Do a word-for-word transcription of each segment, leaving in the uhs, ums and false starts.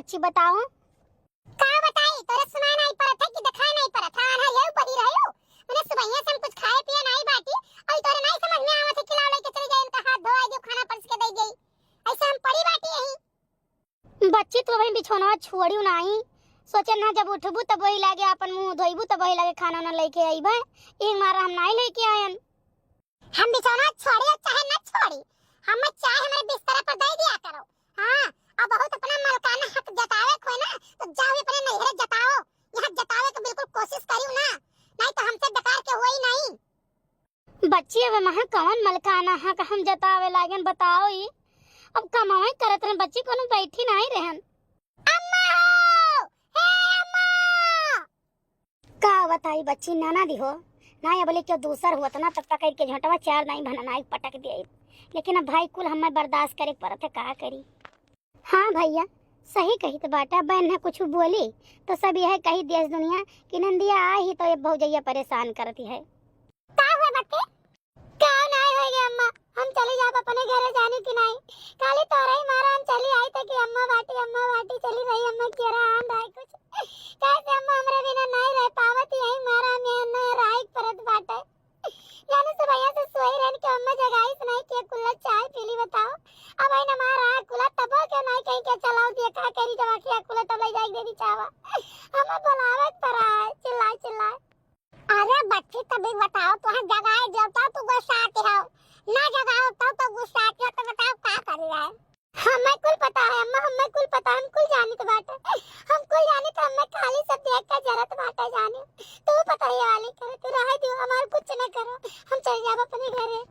ची बताओ। का बताई, तोरे सुनाई नाहीं परत है कि देखाई नाहीं परत है? आन्हर यहू बही रहे हो। मने सुबहिया से हम कुछ खाए पिए नाहीं बाटी, और तोरे नाहीं समझ में आवत है कि लाव लइके चली जाए, इनका हाथ धोआई दियो, खाना परस के दे गई। ऐसे हम पड़ी बाटी यहीं। बच्ची, तू अबहीं बिछौनवा छोड़ियो नाहीं। सोचे ना, जब उठबू तब वही लागे, आपन मुँह धोइबू तब वही लागे खाना ना लइके अइबे। एक मारा हम नाहीं लइके आयन। हम बिछौना छोड़ी और चाहे न छोड़ी, हम चाहे हमरे बिस्तरा पर दे दिया करो। हाँ, और बहुत अपना मलकाना हक जतावे के होए ना, तो जाओ अपने नैहरे जताओ। यहाँ जतावे के बिल्कुल कोशिश करियो ना, नाहीं तो हमसे बेकार के होई नाहीं। बच्ची, अब महा कवन मलकाना हक हम जतावे लागेन, बताओ ई। अब कमावे करत रहन बच्ची, कोनो बैठी नाहीं रहन। अम्मा हो, हे अम्मा। का बताई बच्ची, ननद हो, नाहीं अबले क्यों दूसर हुआ था ना, तब पकड़ के झोंटवा चार दाई भननाई पटक दिए। लेकिन अब भाई कुल हमें बर्दाश्त करे पड़त है, का करी। हाँ भैया, सही कहित बाटा, बहन कुछ बोली तो सब यह कही देश दुनिया कि नंदिया आ ही तो ये भौजैया परेशान करती है। का हुआ बच्ची? का नाहीं होई गे अम्मा, हम चली जाब अपने घरे, जानी कि नाहीं। काली तोरई मारा हम चली आई थे कि अम्मा बाटी, अम्मा बाटी चली रही, अम्मा केरा आन रहे कुछ। कैसे अम्मा हमरे बिना नाहीं रह पावत, यही मारा हम यहाँ नहीं रहे परत बाटे। जाने सुबहिया से सोई रहन के अम्मा जगाइस नाहीं कि कुल्ला चाय पी ली, बताओ। अब आई हमारा कुला तबो के नाहीं कहीं के चलाओ दिए, का करी जब आखिया कुला तब ले जाए दे दी चावा। हमें बुलावे पर आए, चिल्लाए चिल्लाए। अरे बच्ची, तभी बताओ, तुहें जगाए देव तब तू गुस्साती हो, ना जगाओ तब तो गुस्साती हो, तो बताओ का करी जाए? हमें कुल पता है अम्मा, हमें कुल पता है, हम कुल जानित बाटे, हम कुल जानित, हमें खाली सब देख के जरत बाटे जाने। तू पता है वाली करे, तू रहे दियो, हमार कुछ न करो, हम चल जाब अपने घरे।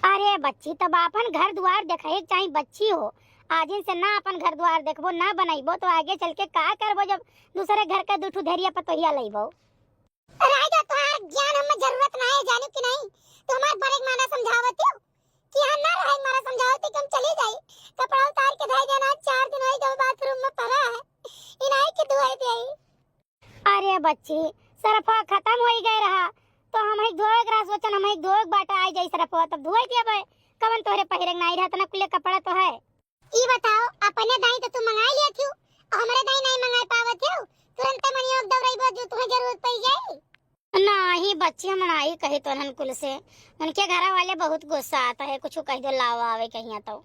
अरे बच्ची, तब आपन घर दुआर देखे के चाही बच्ची हो, आजिन से ना आपन घर दुआर देखबो, ना बनइबो, तो आगे चल के का करबो जब दूसरे घर के दू ठो धरिया पतोहिया लइबो? राजा, तोहार ज्ञान हमें जरूरत ना है, जानू कि नहीं? तू हमार बड़े माना समझावत हो कि यहाँ ना रहे, मारा समझावत हो कि हम चली जाई। कपड़ा उतार के धई देना, चार दिन होई गए बाथरूम में पड़ा है, इनाई के धोए दे। अरे बच्ची, सरफा खत्म होई गए रहा, तो हम ही धोए के रहा, सोचन हम ही धोए के बाटा आई जाई सरफा, तब धोए देबे। कवन तोहरे पहिरे के नाई रहत ना, कुले कपड़ा तो है। ई बताओ, अपने दाई तो तू मंगाई लिया थियो, और हमरे दाई नहीं मंगाई पावत थियो। तुरंते मनियो के दौड़ाई जो तुम्हें जरूरत पड़ जाई। नाही बच्ची, हम नाही कही तोहन कुल से। उनके घरा वाले बहुत गुस्सा आता है, कुछ कह दो, लावा आवे कहिया तो।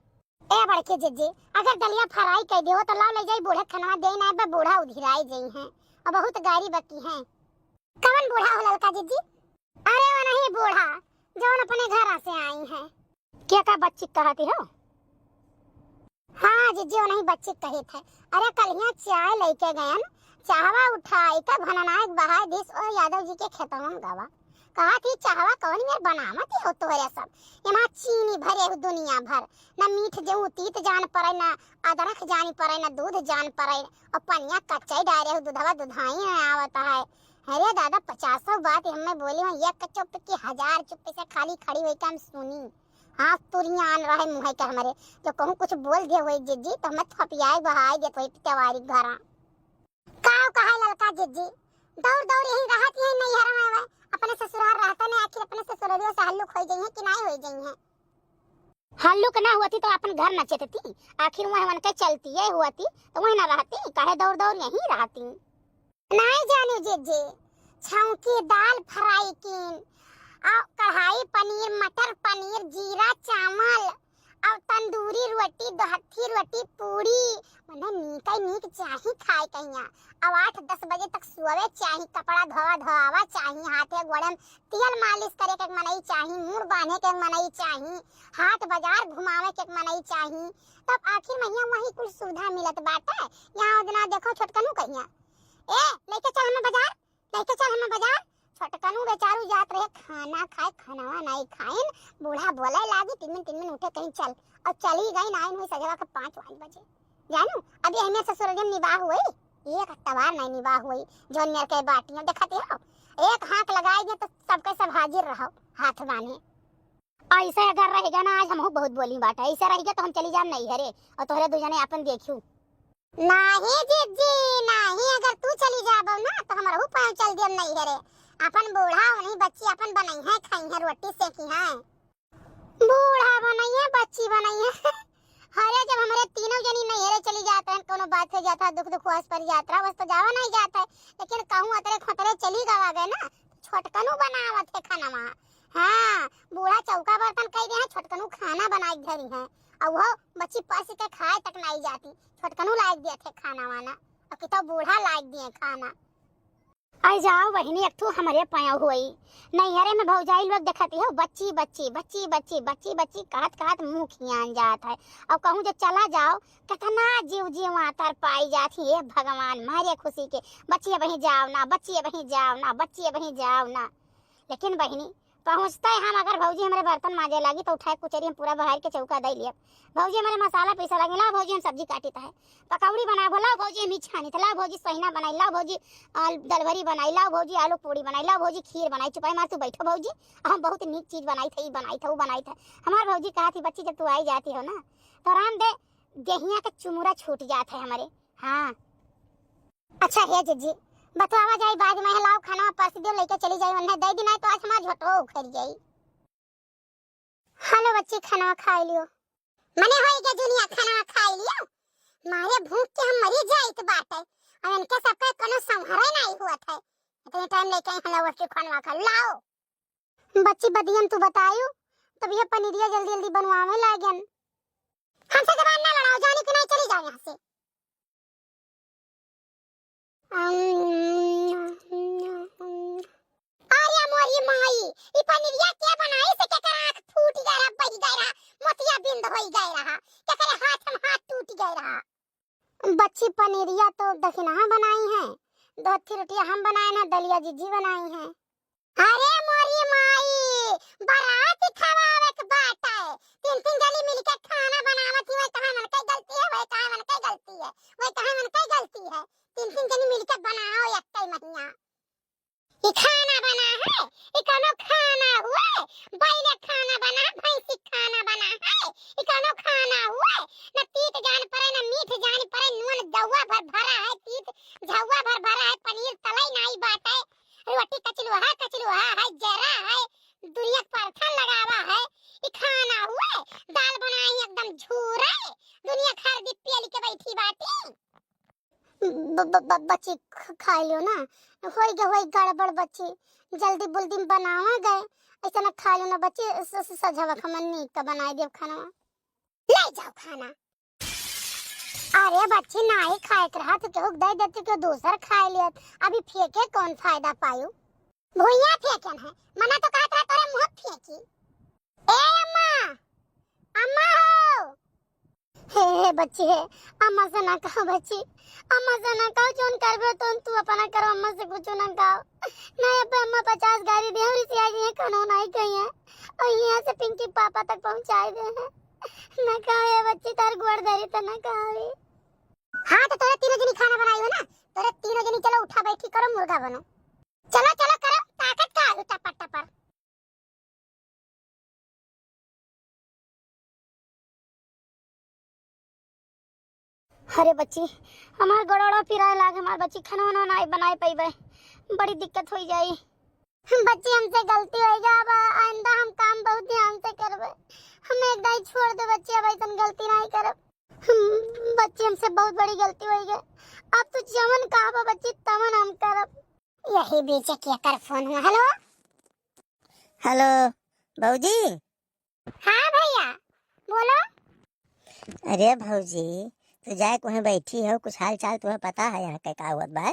ए बड़के जिज्जी, अगर दलिया फ्राई कह दियो तो लाव ले जाई, बूढ़े खनवा दे ना, बे बूढ़ा उधिराई जाई हैं और बहुत गारी बकी हैं। कवन बूढ़ा हो ललका जिज्जी? अरे वो नहीं बूढ़ा, जौन अपने घर से आई हैं। के का बच्ची कहती हो? हाँ जिज्जी, वो नहीं बच्ची कही थे। अरे कल यहाँ चाय लेके गयन, चाहवा उठाई का भननायक बहाय दिस और यादव जी के खेतवन गवा। कहा थी चाहवा कौन मेर बनावत हो तोहरे सब, एमा चीनी भरे हो दुनिया भर, न मीठ देऊ तीत जान पड़े, न अदरक जान पड़े, न दूध जान पड़े, और पनिया कच्चा ही डारे हो, दूधवा दुधाई न आवत है। अरे दादा, पचासों बात हमें बोली हो, एक चुप की हजार चुप से खाली खड़ी होई के हम सुनी। हाँ, तुरियान रहे मुँह के हमरे, जो कहूँ कुछ बोल दे होई जिज्जी, तो हमें थपियाए बहाए देत होई पिटवारी घरा। का कहे ललका जिज्जी, दौड़ दौड़ यही रहत यही नैहर में वह, अपने ससुराल रहता नहीं, आखिर अपने ससुररियों से हल्लुक होई जाइए कि नहीं होई जाइए? हल्लुक ना होती तो अपन घर न चेतती, आखिर वह उनके चलती ये होती तो वह ना रहती, काहे दौड़ दौड़ यहीं रहती। नहीं जानी जिज्जी, छौंकी दाल फ्राई कीन, और कढ़ाई पनीर, मटर पनीर, जीरा चावल, और तंदूरी रोटी, दोहत्थी रोटी, पूड़ी, मने नीके नीक चाही खाए कहिया। अब आठ दस बजे तक सोवे चाही, कपड़ा धोवा धोआवा चाही, हाथे गोड़े में तेल मालिश करे के मनई चाही, मूड़ बांधे के मनई चाही, हाट बाजार घुमावे के मनई चाही। तब आखिर महिया वही कुल सुविधा मिलत बाटे। यहाँ ओदना देखो छोटकनू कहिया, "ए, लेके चल हमें बाजार, लेके चल हमें बाजार।" छोटकनू बेचारू जात रहे खाना खाए, खानावा नहीं खाइन, बूढ़ा बोले लागी, "तिनमिन, तिनमिन उठे कहीं चल।" और चली गई नाइन हुई सजवा के पाँच वाँच बजे। जानू, अभी हमें ससुरलियन निबाह हुई, एक तवार नहीं निबाह हुई, जौन मेर के बाटियाँ देखते हो, एक हाथ लगाई दे तो सबके सब हाजिर रहो, हाथ बांधे। ऐसे अगर रहेगा ना, आज हमहू बहुत बोली बाटे, ऐसे रहेगा तो हम चली जाम नैहरे और तोहरे दू जने अपन देखियो। नाही जिज्जी, नाही, अगर तू चली जाबो ना तो हमरहू पाँव चल दियम नैहरे, अपन बूढ़ा उन्हीं बच्ची अपन बनई है, खाई है, रोटी सेकी है। बूढ़ा बनई है, बच्ची बनई है। अरे, जब हमरे तीनों जनी नैहरे चली जात हैं, कोनो बात हो जात है, दुख दुख वस पर जात रहा, बस तो जावा नहीं जात है, लेकिन कहूँ अतरे खतरे चली गवा गए ना, छोटकनू बनावत है खाना वहाँ। हाँ, बूढ़ा चौका बर्तन कई दे हैं, छोटकनू खाना बनाई धरी हैं, और वो बच्ची परस के खाए तक नहीं जाती, छोटकनू लायक दिया थे खाना वाना, और कितो बूढ़ा लायक दिए खाना। आई जाओ बहिनी, एक ठो हमरे पाया होई। नैहरे में भौजाई लोग देखती हो, बच्ची, बच्ची, बच्ची, बच्ची, बच्ची, बच्ची, कहत, कहत मुँह खियान जात है। अब कहूँ जो चला जाओ, कितना जीव जीव आतर पाई जात ही, हे भगवान, मारे खुशी के, बच्ची अबहीं जाओ ना, बच्ची अबहीं जाओ ना, बच्ची अबहीं जाओ ना। लेकिन बहिनी, पहुँचते हम अगर भौजी हमरे बर्तन माजे लागी, तो उठाए कुचरी हम पूरा बहार के चौका दे लियब। भौजी हमरे मसाला पीसा लागी, लाओ भौजी हम सब्जी काटित है, पकौड़ी बनाबो, लाओ भौजी हम ई छानित, लाओ भौजी सोहिना बनाई, लाओ भौजी आल-, दलभरी बनाई, लाओ भौजी आलू पूड़ी बनाई, लाओ भौजी खीर बनाई। चुपाई मार तू बैठो भौजी, हम बहुत नीक चीज बनाई थे, ई बनाई थे, वो बनाई थे। हमार भौजी कहा थी, बच्ची जब तू आई जाती हो ना, तो राम दे देहिया के चुमुरा छूट जात है हमरे। हाँ। अच्छा हे जिज्जी, बतवावा जाई बाद में, लाओ खाना परस दियो, लेके चली जाई, उन्हें दे दी, नहीं तो आज हमार झोटो उखड़ जाई। हेलो बच्ची, खाना खाई लियो। मने होई गे जुनिया, खाना खाई लियो। मारे भूख के हम मरी जाइत बाटे। अब इनके सबके कोनो संभरे नहीं हुआ थे। इतने टाइम लेके आई हलो बच्ची खाना खा लाओ। बच्ची बदियन तू बतायू, तब ये पनीरिया जल्दी जल्दी बनवावे लागन। हमसे जबान ना लड़ाओ, जानी कि नहीं चली जाओ यहाँ से। अरे मोरी माई, ई पनीरिया के बनाई से केकर आँख फूट गए रहा, बही गए रहा, मोतिया बिंद होई गए रहा, केकरे हाथ में हाथ टूट गए रहा। बच्ची पनीरिया तो दखिनहा बनाई है, दो हत्थी रोटिया हम बनाए ना, दलिया जिज्जी बनाई है। अरे मोरी माई, बारात खवावे के बाटे। तीन तीन जनी मिलके खाना बनावत ही, वही कहाँ मन के गलती है, वही कहाँ मन के गलती है, वही कहाँ मन के गलती है। तीन तीन जनी मिलके बनाओ एक ही महिया। ई खाना बना है, ई कौनो खाना हुए? बैले खाना बना, भैंसी खाना बना है, ई कौनो खाना हुए? न तीत जान पड़े, न मीठ जान पड़े, नून जौआ भर भरा है, तीत झौआ भर भरा है, पनीर तलई नाई बाटे। रोटी कचलुहा कचलुहा है, जरा है, दुनिया के परथन लगावा है। ई खाना हुए, दाल बनाई एकदम झूरे, दुनिया खरदी पेल के बैठी बाटी। ब-, ब-, ब-, बच्ची ख-, खाई लियो ना, होई गे, होई गड़बड़ बच्ची, जल्दी बुल्दी में बनावा गए, ऐसे ना खा लियो ना बच्ची, स-, स-, सझवा खमन नीक का बनाई दियो खाना। ले जाओ खाना। अरे बच्ची, नाही खाए के रहा तो केहू के दे देती, केहू दूसर खाए लियत। अभी फेंके कौन फायदा पायू? भुइयां फेंकन है, मना तो कहत रहा तोरे मुँह फेंकी। ए अम्मा, अम्मा हो। हे, हे बच्ची हे, अम्मा से ना कहो बच्ची, अम्मा से ना कहो, जोन करबे तो तू अपना करो, अम्मा से कुछ ना कहो। नहीं अब अम्मा पचास गारी दे, और इसी आज ये कानून आई गई है, और यहाँ से पिंकी पापा तक पहुँचाए दे हैं। ना कहो ये बच्ची, तार गोड़ धरी तो ना कहो रे। हाँ, तो तोरे तीनों जनी खाना बनाई हो ना, तोरे तीनों जनी चलो उठा बैठी करो, मुर्गा बनो। चलो, चलो करो, ताकत का आलू टपर टपर। अरे बच्ची, हमार गोड़वा पिराए लाग, हमार बच्ची खाना वाना नाई बनाए पइबे, बड़ी दिक्कत होई जाई। बच्ची, हमसे गलती होई गया, अब आइंदा हम काम बहुत ध्यान से करबे। हमें एक दाई छोड़ दे बच्ची, अब ऐसन गलती नहीं करब। हम, बच्ची, हमसे बहुत बड़ी गलती होई गई। अब तू जवन कहबा बच्ची, तवन हम करब। यही बीच केकर फोन हुआ। हेलो। हेलो, भौजी। हाँ भैया, बोलो। अरे भौजी, तू जाए कहीं बैठी हो, कुछ हाल चाल तुम्हें पता है यहाँ के का हुआ बा?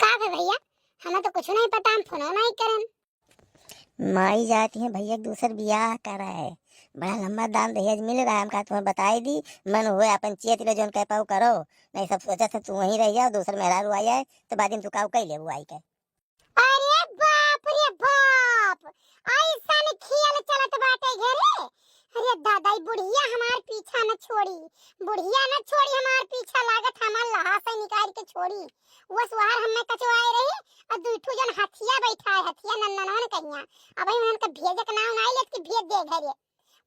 का बे भैया, हमें तो कुछ नहीं पता, हम फोनो नहीं करन। माई जाती है भैया, दूसर बियाह करा है, बड़ा लंबा दान दहेज मिल रहा है, हम का तुम्हें बताई दी, मन हुए अपन चेत लो, जोन कह पाओ करो, नहीं सब सोचा था तू वहीं रह जाओ, दूसर मेहरारू आ जाए तो बाद में तू का कह लेबू आई के। अरे बाप रे बाप, ऐसन खेल चलत बाटे घरे। अरे दादा, ई बुढ़िया हमार पीछा न छोड़ी, बुढ़िया न छोड़ी हमार पीछा, लागत हमार लहासे निकाल के छोड़ी। वो सुहार हमें कचवाए रही, और दुई ठू जन हथिया बैठा है, हथिया नन्ननवन कहिया। अब उनके भेजे के नाम ना लेत कि भेज दे घरे।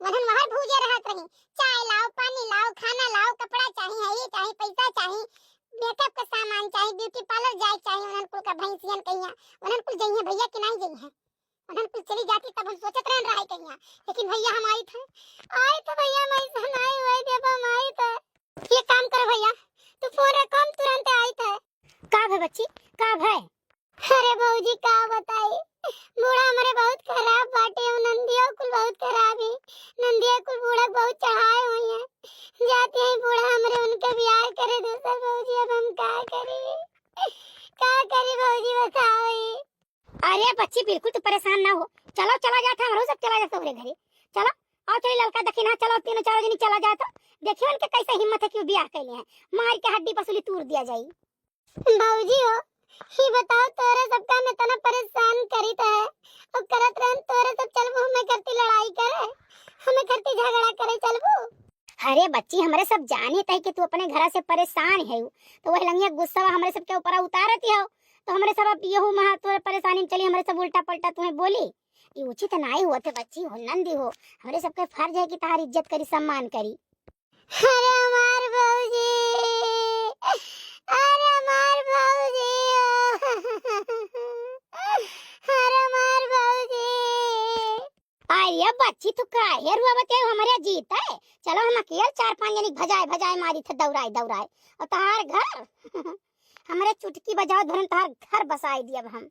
उन्हन वहर भूजे रहत रही, चाय लाओ, पानी लाओ, खाना लाओ, कपड़ा चाही, है ये चाही, पैसा चाही, मेकअप का सामान चाही, ब्यूटी पार्लर जाए चाही, उन्हन कुल का भैंसियन कहिया, उन्हन कुल जइहे भैया कि नहीं जइहे? उन्हन कुल चली जाती तब हम सोचत रहन रहे कहिया, लेकिन भैया हम आइत है, आइत है भैया, हम ऐसा नहीं हुए देबो, हम आइत है। ये काम करो भैया, तू फोन रखो, हम तुरंत आइत है। का भय बच्ची, का भय? अरे भौजी का बताई, बूढ़ा हमरे बहुत खराब बाटे, और नंदिया कुल बहुत खराब है। नंदिया कुल बूढ़ा के बहुत चढ़ाए हुई है, जाते हैं बूढ़ा हमरे उनके ब्याह करे दूसर भौजी, अब हम का करी, का करी भौजी बताओ ये। अरे बच्ची बिल्कुल तू परेशान ना हो, चलो चला जात है, हमरो सब चला जात तोहरे घरे, चलो। आओ चली ललका दखिना, चलो तीनों चारों जनी चला जात, देखियो उनके कैसे हिम्मत है कि वो ब्याह कैले हैं, मार के हड्डी पसुली तूर दिया जाई। भौजी हो, ही बताओ, तोरे सबका में इतना परेशान करीत है, और करत रहन, तोरे सब चलबू हमें करती लड़ाई करे, हमें करती झगड़ा करे चलबू? अरे बच्ची, हमरे सब जानित है कि तू अपने घरा से परेशान है, तो वह लंगिया गुस्सा हमरे सबके ऊपर उतारती हो, तो हमरे सब अब यहू महा तोरे परेशानी में चली, हमरे सब उल्टा पलटा तुम्हें बोली, ये उचित नाई होत है बच्ची हो, नंदी हो, हमरे सबके फर्ज है कि तहार इज्जत करी, सम्मान करी। अरे हमार भौजी, अरे हमार भौजी, अरे हमार भौजी। अरे बच्ची, तू काहे रुआवत है? हमरे जीत है, चलो हम अकेल चार पांच जनी भजाए भजाए मारी थे, दौड़ाए दौड़ाए, और तहार घर हमरे चुटकी बजाओ धरन तहार घर बसाए दियब हम।